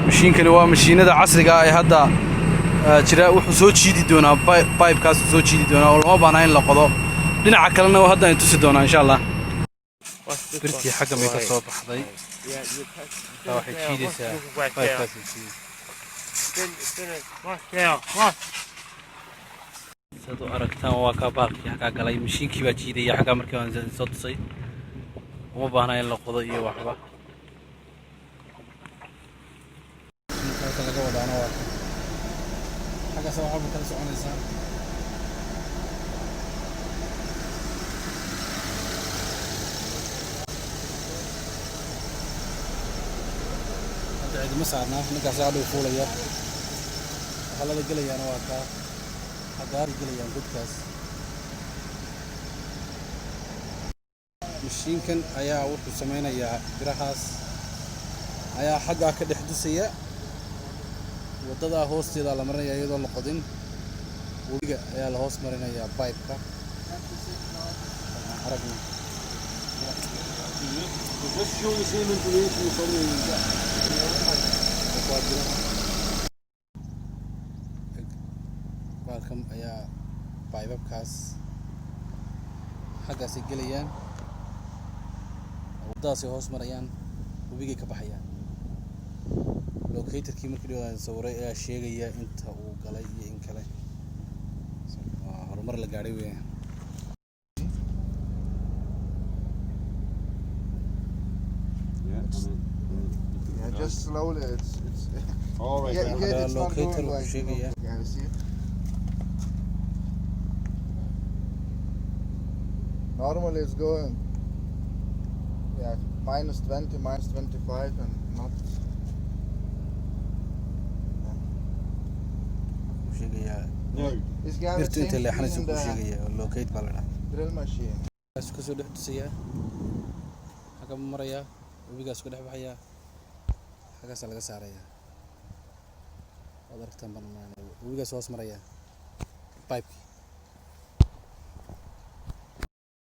Mashiinkani waa mashiinada casriga ah ee hadda jira. Wuxuu soo jiidi doonaa pipekaasuu soo jiidi doonaa oo lama baahna in la qodo. Dhinaca kalena hadda ay tusi doonaa, insha Allah. Birtii xagga may ka soo baxday. Taa waxay jiidaysaa pipekaasay jiidaysaa. Sidaad u aragtaan, waa kaa baalkii xaggaa galay. Mashiinkii baa jiidaya xaggaa. Markii aan soo tusay, uma baahna in la qodo iyo waxba. Halka laga wadaana waa kan. Xaggaas waxba kala soconaysaa. Hadda cidima saarnaa, ninkaas hadhow fuulaya. Waxaa lala gelayaana waa kaa. Xaggaay gelayaan godkaas. Mashiinkan ayaa wuxuu sameynayaa, birahaas ayaa xaggaa ka dhex dusaya. Waddadaa hoosteeda la marinaya iyadoo la qodin. Webiga ayaa la hoos marinayaa pipeka. Aragna. Just show the same information from the Waa biraha. Baalkan ayaa pipebabkaas xaggaasay gelayaan, waddadaasay hoos marayaan, webigay ka baxayaan. Locatorkii markii dhawaan sawiray ayaa sheegaya inta uu galay iyo in kale. Waa horumar la gaadhay weeyaan. Yeah, just slowly. It's All right. Yeah, it's not Locator going wuxuu like sheegayaa. Yeah, you see? Normally it's going, yeah, minus 20, minus 25 and not Wuxuu sheegayaa No. This guy birtu intay leexanayso kuu sheegaya. Locate baa la dhahaa. Drill machine. Kaas kasoo dhex tusayaa, xagga marayaa, webigaas ku dhex baxayaa, xaggaasaa laga saarayaa. Waad aragtaan baan umaleynaya, webigaas hoos marayaa pipekii.